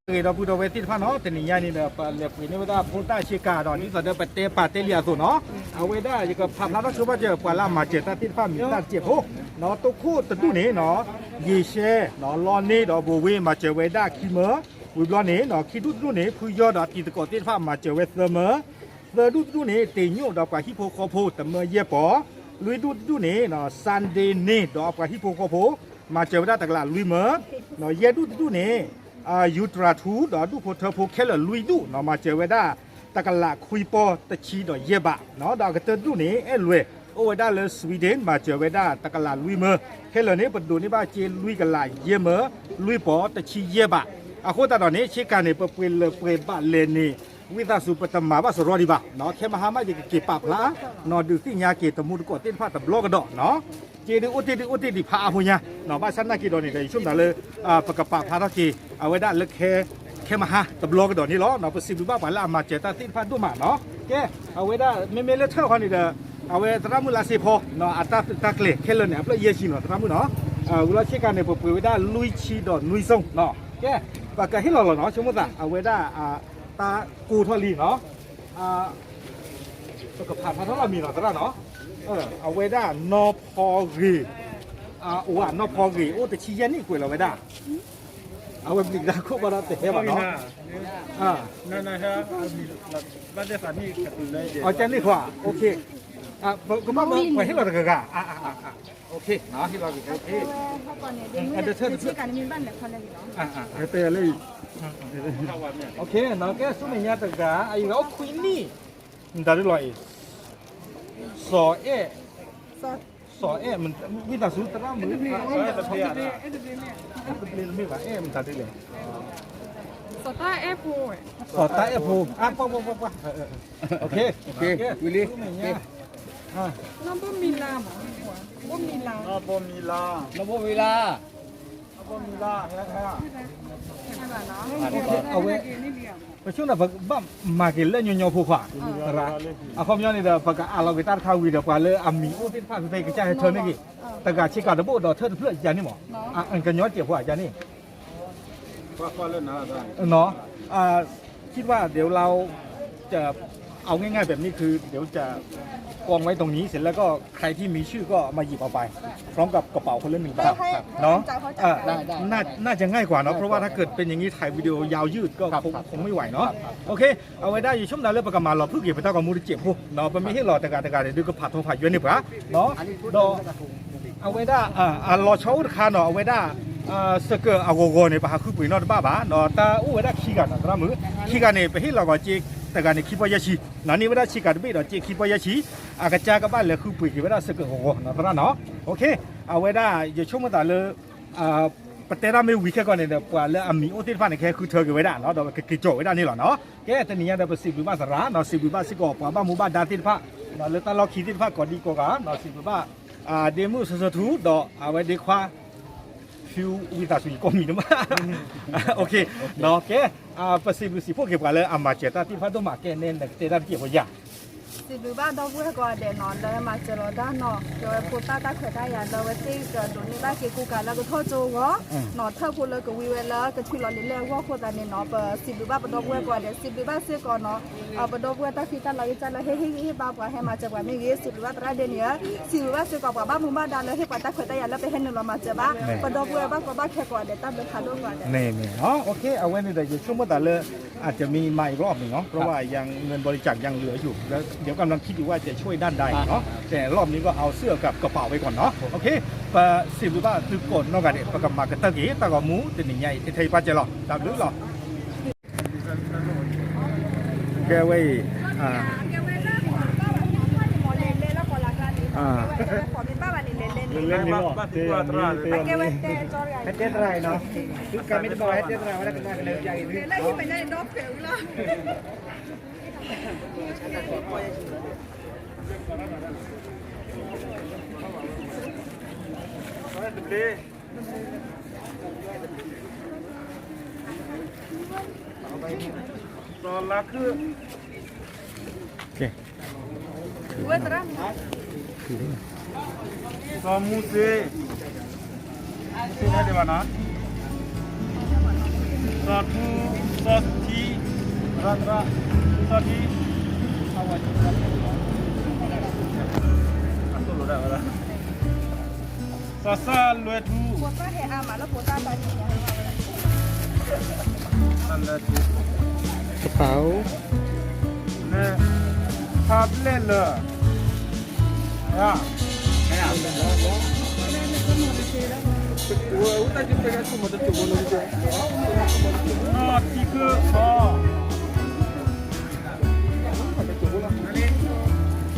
ဂ့ၤဒီပုၢ်ဒီဝဲၢ်သ့ၣ်တဖၣ်နီၤ, တနံၤညါန့ၣ်ဒီး ပလဲၤပှ့ၤန့ၢ်ဝဲဒၣ်ဖိသၣ်ဆ့ကၤဒီး ဒ်သိးဒီးပတဲပာ်တဲလံအသိးနီၤ, အဝဲဒၣ်ယကဖးဖျါထီၣ်ဆိပာ်စၢၤ ပှၤလၢအမၤစၢၤတၢ်သ့ၣ်တဖၣ်မံၤတၢ်တစဲးဖိ, နီၤ တိခိၣ်တဒူၣ်န့ၣ်နီၤ, ယ့ၡဲ နီၤ လီန့ၢ်ဒီးဘိဝ့ မၤစၢၤဝဲဒၣ်ခံမၢ, ဝံၤဘျီန့ၣ်နီၤ ခံဒူၣ်တဒူၣ်န့ၣ် ဖုယီၢ်ဒီးအတံၤသကိးသ့ၣ်တဖၣ် မၤစၢၤဝဲသၢမၢ, သၢဒူၣ်တဒူၣ်န့ၣ် တ့ညိၣ်ဒီးပှၤဟံၣ်ဖိဃီဖိ တမၢယဲၢ်ပီၤ, လွံၢ်ဒူၣ်တဒူၣ်န့ၣ်နီၤ Sunday န့ၣ်ဒီးအပှၤဟံၣ်ဖိဃီဖိ မၤစၢၤဝဲဒၣ်တကလးလွံၢ်မၢ, နီၤ ယဲၢ်ဒူၣ်တဒူၣ်န့ၣ် ယူၤတြၤထူဒီးအဒူၣ်ဖိထၢဖိခဲလၢာ်လွံၢ်ဒူၣ်နီၤ မၤစၢၤဝဲဒၣ် တကလးခွံပီၢ်တဆံဒီးယဲၢ်ဘးနီၤ, ဒီးအကတၢၢ်တဒူၣ်န့ၣ် အဲၣ်လွဲၢ် အိၣ်ဝဲဒၣ်လၢ Sweden မၤစၢၤဝဲဒၣ်တကလးလွံၢ်မၢ, ခဲလၢာ်န့ၣ် ပဒိးန့ၢ်ဘၣ်စ့လွံၢ်ကလးယဲၢ်မၢ လွံၢ်ပီၢ်တဆံယဲၢ်ဘး, အဃိသတးဒီးန့ၣ် ဆ့ကၤန့ၣ် ပပှ့ၤလၢပှဲၤဘၣ်လဲၣ်န့ၣ် ဝံသးစူၤပတမၤဘၣ်စရီဒံးဘၣ်နီၤ, ခဲမဟါမးယကက့ၤပာ်ဖျါ နီၤ ဒုးသ့ၣ်ညါက့ၤတမူတကိးသ့ၣ်တဖၣ်တဘျီကဒီးနီၤ, က့ဒုးအိၣ်တ့ၢ်ဒုးအိၣ်တ့ၢ်ဒံးဖးအါဖိညါနီၤ, ဘၣ်ဆၣ်နာ်က့ၤဒီးန့ၣ်ဒီး ယဆိကမိၣ်လၢ ပကပာ်ဖျါထီၣ်က့ၤ အဝဲဒၣ်လၢ ခဲမဟါတဘျီကဒီးန့ၣ်လီၤနီၤ, ပစံးဘျုးဘၣ်ပှၤလၢအမၤစၢၤတၢ်သ့ၣ်တဖၣ်ဒိၣ်မးနီၤ, ကဲ အဝဲဒၣ်မ့မ့ၢ်လၢထၢၣ်ဃီန့ၣ်ဒီး အဝဲသရၣ်မုၣ်လါစ့ဖီနီၤ အတၢ်သုးတၢ်ကျဲၤခဲလၢာ်န့ၣ် အဖျၢၣ်ယဲၢ်ဆံနီၤ သရၣ်မုၣ်နီၤ, ဝံၤလီၤဆ့ကၤန့ၣ် ပပှ့ၤဝဲဒၣ်လွံၢ်ဆံဒီးနွံစိနီၤ, ကဲ ပကဟ့ၣ်လီၤလီၤနီၤ, ဆိကမိၣ်သး အဝဲဒၣ် တၢ်ကိၢ်ထီၣ်လံနီၤ ပကဖးဖျါထီၣ်လီၤမံၤနီၤ သရၣ်နီၤ, အဝဲဒၣ်နီၢ်ဖီဂ့ၤ, အဝဲနီၢ်ဖီဂ့ၤ အိၣ်တဆံယဲၢ်နံၣ်ကွဲးလီၤဝဲဒၣ်, အဝဲပျံၤကဒါခိၣ်ဘၣ်ဒီးတဟဲဘၣ်နီၤ, အကန့ၣ်ခွါ, ကဘၣ်ပှၤဟ့ၣ်လီၤတဂၤဂၤ, ဟ့ၣ်လီၤဂ့ၤ, အတထၢၣ်တဖျၢၣ်, တဲလၢ ကဲဆူမဲာ်ညါတဂၤ အံၤအိၣ်ခွံနံၣ်, မတၤဒ်လီၤအံၤ, စီၤအဲၣ်, စီၤအဲၣ်, ဝံသးစူၤသရၣ်မုၣ်, တဘျ့တမ့ၢ်ဘၣ် အဲၣ်မတၤဒ်လဲၣ်, စီၤတၢ်အဲၣ်ဖိ, စီၤတၢ်အဲၣ်ဖိ, ပှၤပှၤပှၤပှၤ, ဆူမဲာ်ညါ, နီၢ်ဘိမံၤလါ, ဘိမံၤလါ, နီၢ်ဘိမံၤလါ, နီၢ်ဘိမံၤလါ, အဝဲ ပဆိကမိၣ် ပဘၣ်မၤက့ၤလၢညီညီဖိခွါ, သရၣ်, အခီပညီန့ၣ်ဒီး ပကအးလီၤက့ၤတၢ်တခါဝံၤဒီး ပှၤလၢအမံၤအိၣ်သ့ၣ်တဖၣ် ဖဲဖဲကစၢ်ဟဲထၢန့ၢ်က့ၤ, တဂၤဆ့ကၤတဘိၣ်ဒီးထၢၣ်တဖျၢၣ်ယၤန့ၣ်မး, ကညီတစဲးဖိယၤန့ၣ်, คิดว่าเดี๋ยวเราจะเอาง่ายๆแบบนี้คือเดี๋ยวจะกองไว้ตรงนี้เสร็จแล้วก็ใครที่มีชื่อก็มาหยิบเอาไปพร้อมกับกระเป๋าคนละหนึ่งใบ เนาะ น่าจะง่ายกว่าเนาะ เพราะว่าถ้าเกิดเป็นอย่างนี้ถ่ายวิดีโอยาวยืดก็คงคงไม่ไหวเนาะ โอเค အဝဲဒၣ်ယဆိကမိၣ်လၢ ပကမၤလီၤဖုၣ်က့ၤပတၢ်ဂီၤမူတစဲးဖိနီၤ ပမ့ၢ်ဟ့ၣ်လီၤတဂၤတဂၤန့ၣ် ဒုးကဖးထီဖးယွဲန့ၢ်ပှၤနီၤ ဒီး အဝဲဒၣ် အလီၤဆီအိၣ်တခါနီၤ အဝဲဒၣ် စကၢၣ်အဂီၤဂီၤန့ၣ် ပဟးဃုပှ့ၤနီတဘၣ်ဘၣ်နီၤ တၢ်အိၣ်ဝဲဒၣ်ခံဂၤနီၤ သရၣ်မုၣ် ခံဂၤန့ၣ် ပဟ့ၣ်လီၤဂီၤစ့တဂၤန့ၣ် ခံပီၢ်ယဲၢ်ဆံနီၤ န့ၢ်ဝဲဒၣ်ဆ့ကၤတဘ့ၣ်ဒီးစ့ခံပီၢ်ယဲၢ်ဆံ အကစၢ်ကဘၣ်လဲၤဃုပှ့ၤက့ၤဝဲဒၣ်စကၢၣ်ဂီၤဂီၤနီၤ သရၣ်နီၤ အဝဲဒၣ် ယဆိကမိၣ်သးလၢ ပတဲတၢ်မ့ၢ်ဝံၤခဲကီၢ်န့ၣ်ဒီး ပှၤလၢအမံၤအိၣ်သ့ၣ်တဖၣ်န့ၣ် ကဟဲဃုထၢက့ၤဝဲဒၣ်နီၤ ဒီးကက့ၤကၠီၣ်ဝဲဒၣ်န့ၣ်လီၤနီၤ ကဲ တနံၤညါဒီး ပစံးဘျုးဘၣ်သရၣ်နီၤ စံးဘျုးဘၣ်စ့ၢ်ကီး ပှၤဘၣ်မူဘၣ်ဒါသ့ၣ်တဖၣ်နီၤ လၢတၢ်လီၢ်ခံသ့ၣ်တဖၣ် ကိးဒံကိးဂၤနီၤ စံးဘျုးဘၣ် ဒ့မုၣ်စီၤစီၤထူ ဒီးအဝဲဒ့ခွါ ဖၠူဝံသးစူၤ ယကိးမံၤတမး ကဲ ပစံးဘျုးစံးဖှိၣ်က့ၤပှၤလၢအမၤစၢၤတၢ်သ့ၣ်တဖၣ်ဒိၣ်မး ကဲနဲနကတဲတၢ်တက့ၢ်ဖိယၤ စံးဘျုးဘၣ်ဒီပုၢ်ဝဲၢ်ကိးဂၤဒဲးနီၤ လၢမၤစၢၤလီၤတၢ်နီၤ ကဲဝဲဖိသၣ်တၢ်ခွဲးတၢ်ယာ်လၢဝဲသ့ၣ်ကဒိးန့ၢ်ဘၣ်က့ၤကူကၤလၢကထီၣ်ကၠိအဂီၢ်နီၤ ထၢၣ်ဖိလၢကဝံဝဲလၢကထုးလီၤလံာ်လဲၢ်အဂီၢ်အဃိသတးန့ၣ်နီၤ ပစံးဘျုးဘၣ်ပဒီပုၢ်ဝဲၢ်ကိးဂၤဒဲး စံးဘျုးဘၣ်စ့ၢ်ကီးနီၤ ပဒီပုၢ်ဝဲၢ်တၢ်ဃံတၢ်လၤဂ့ၢ်တၢ်လၢဟ့ၣ်ဂံၢ်ဟ့ၣ်ဘါပှၤဟဲမၤစၢၤပှၤမ့ၢ်ဂ့ၤ စံးဘျုးဘၣ်သရၣ်ဒဲန့ၣ်ဧၢ စံးဘျုးဘၣ်စ့ၢ်ကီးပှၤဘၣ်မူဘၣ်ဒါလၢဟ့ၣ်ပှၤတၢ်ခွဲးတၢ်ယာ်လၢပဟဲနုာ်လီၤမၤစၢၤဘၣ် ပဒီပုၢ်ဝဲၢ်ဘၣ်ကီဘၣ်ခဲကိးဂၤဒဲး တၢ်ဘျုးဖးဒိၣ်ကိးဂၤဒဲး အဝဲန့ၣ်ဒီး ယဆိကမိၣ်သးလၢ อาจจะมีมาอีกรอบหนึ่งเนาะ เพราะว่ายังเงินบริจาคยังเหลืออยู่ แล้วเดี๋ยวกำลังคิดอยู่ว่าจะช่วยด้านใดเนาะ แต่รอบนี้ก็เอาเสื้อกับกระเป๋าไปก่อนเนาะ โอเค ပစံးဘျုးဘၣ်သုကိးနီၢ်ဂၤဒဲး ပကမၤကတၢၢ်က့ၤ တၢ်ဂီၤမူတနံၤညါအံၤ ထဲထဲအံၤပၢ်စဲလီၤ တၢ်ဘျုးလီၤ ကဲဝဲအံၤ လဲၤလဲၤလီၤ တဲသရၣ်နီၤ ဟဲတဲသရၣ်အံၤနီၤ စီၤလါခုၣ် စီၤမူစ့ မူစ့န့ၣ်ဒံးဘၣ်နီၤ စီၤထူ, စီၤထံ, ရၣ်သရၣ်, စီၤထံ, အဝဲ, အသိၣ်လိဒၣ်ဝဲဒၣ်, စီၤစၢ်လွဲထူ, တပၢ်အိၣ်, လၢ, ဖးဘျဲၣ်လၢ, နီၢ်ထံခုၣ်ဖီ,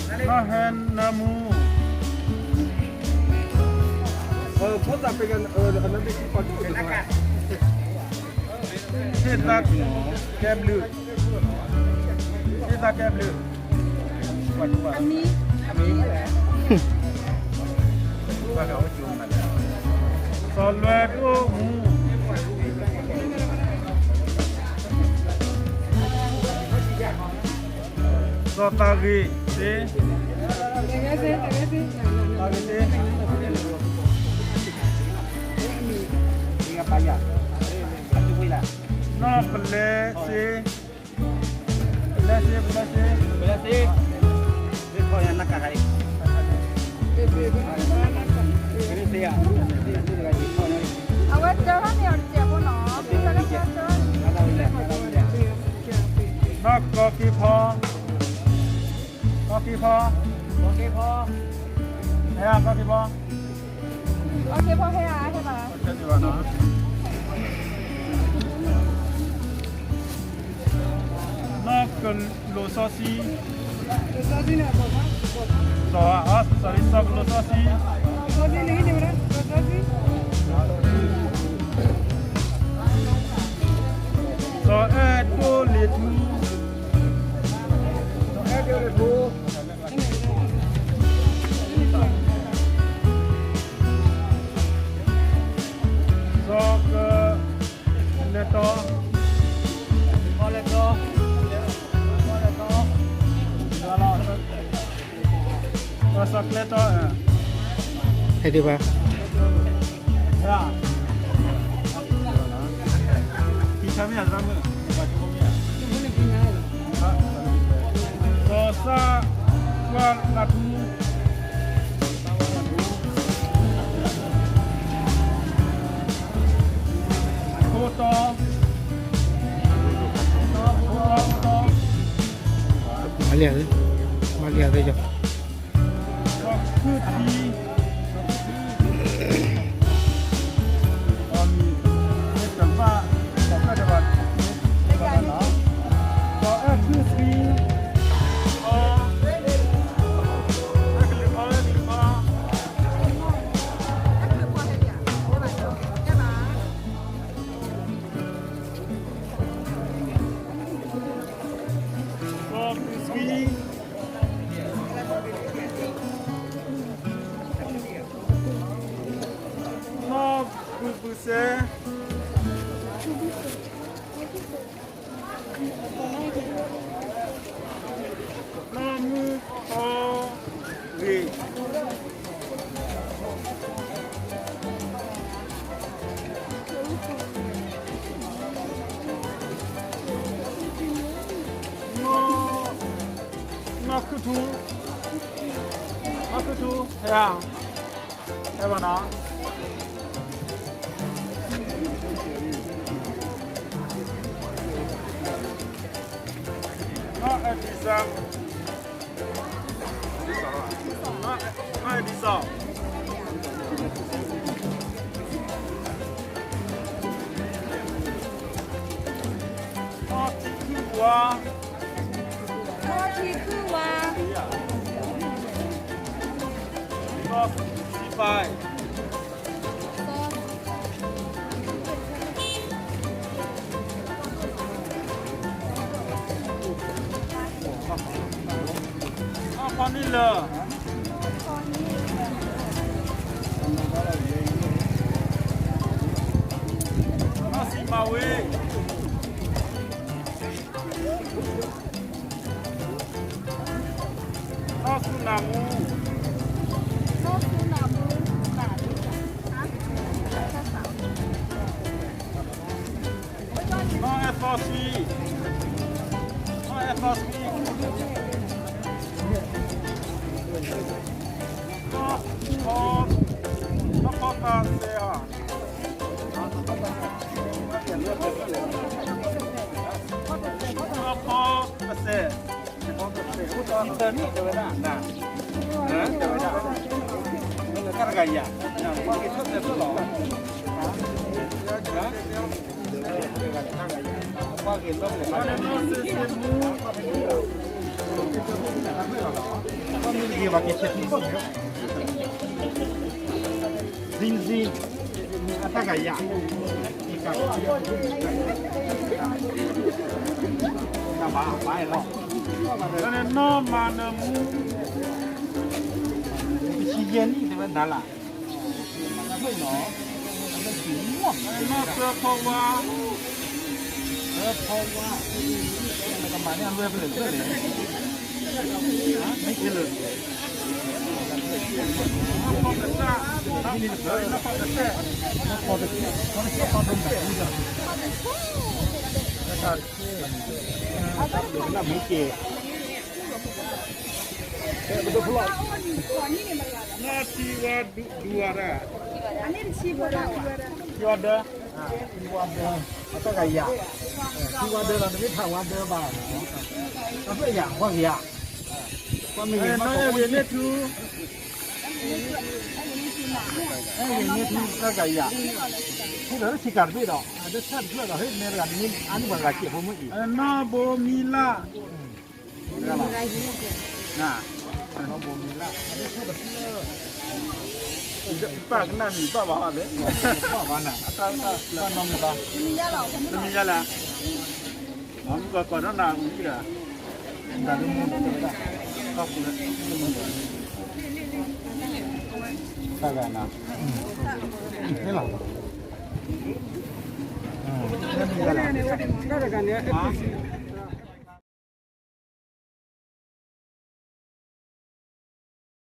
နီၢ်ဟဲနၢမူ, ဟ့ၣ်သးကဲဘျုး, ဟ့ၣ်သးကဲဘျုး, စီၤလွဲတအိၣ်မူ, စီၤသးဂ့ၤသ့, သးဂ့ၤသ့, နီၢ်ပလဲသ့, ပလဲသ့, ပလဲသ့, ပလဲသ့, အဝဲတၢ်န့ၣ်အီၤတစဲးဖိနီၤ, နီၢ်ကီက့ဖီ, ကီက့ဖီ, ကီက့ဖီ, ဟဲဧါ ကီက့ဖီ, ကီက့ဖီဟဲဧါ ဟဲဘၣ်, နီၢ်ကလိာ်စီဆှံ, စီၤ, စီၤကလိာ်စီဆှံ, စီၤအဲၣ်ဒိၣ်လ့ၤထူ, စီၤကလဲၤတီ, လဲၤတီ, လဲၤတီ, စီၤကလဲၤတီ, ဟဲဒံးဘၣ်, စီၤစၢ်ကွၢ်လၢ်ထူ, ဖိတီ, ဖိတီ, ဖိတီ, မၤလၢ, မၤလၢသ့ၣ်ယီၤ, စီၤခုၣ်ထံ, စီၤအဲၣ်ခုၣ်ထံ, စီၤခုၣ်ထံ, နီၢ်ဘုဘုစဲ, နီၢ်မုၢ်ထီဂ့ၤ, နီၢ်, နီၢ်ခုၣ်ထူ, နီၢ်ခုၣ်ထူ, ဟဲဧါ, ဟဲဘၣ်နီၤ, နီၢ်အဲၣ်ဒံစၢ, နီၢ်အဲၣ်ဒံစၢ, နီၢ်ထံခုၣ်ဝါ, နီၢ်ထံခုၣ်ဝါ, စီၤစံပၤ, နီၢ်ဖီနံလၢ, နီၢ်စံမၤဝ့, နီၢ်စူနၤမူ, နီၢ်စူနၤမူ, နီၢ်စူနၤမူ, နီၢ်စူနၤမူ, နီၢ်စူနၤမူ, အီၣ်စဲၣ်, အီၣ်စဲၣ်, အီၣ်စဲၣ်, တဲဝဲဒၣ်, တဲဝဲဒၣ်, တၢ်တဂၤယၤ, ကွၢ်က့ၤထီၣ်စဲၣ်ဖျၢၣ်လီၤ. အတၢ်ဂၤယၤ, နီၢ်မၤနၢမူ, တဆံယဲၢ်နံၣ် တဲဝဲဒၣ်လၢ နီၢ်သၢဖီဝါ, သၢဖီဝါ, ကမၤန့ၢ်အလွဲၢ်ဖဲလဲၣ်ဖဲလဲၣ်, မ့ၢ်က့ၤလၢ နီၢ်ထံဝါဒုးဝါဒၣ်, ထံဝါဒၢ, ထံဝါဒၢ, အတၢ်ဂၤယၤ, ထံဝါဒၢလီၤ တမ့ၢ်ထံဝါဒၢဘၣ်, အဖျၢၣ်ယၤ ကွၢ်က့ၤယၤ, ကွၢ်မ့ၢ်ဂ့ၤ, နီၢ်အဲၣ်ဂ့ၤန့ၢ်ထူ, အဲၣ်ဂ့ၤန့ၢ်ထူ တၢ်ဂၤယၤ, ထူဒီးလၢဆံးကၤတဘ့ၣ်ဒီး အဒၢဆၣ်တဖျၢၣ်ဒီး ဟ့ၣ်နဲတဂၤန့ၣ် အါန့ၢ်ပှၤတဂၤစဲးဖိမုၣ်အံၤ, နီၢ်ဘိမံလၢ် ပၢ်ကနၣ်မံၤဘၣ်ဘၣ်လဲၣ်, ဘၣ်နီတမံၤဘၣ်, တမံၤယါလဲၣ်, မ့ၢ်ကီးကီးနီၢ်နၤအူဒံၣ်ဒီး, တၢ်ဂၤနၤ, ဟဲလီၤ, တၢ်တဂၤန့ၣ်,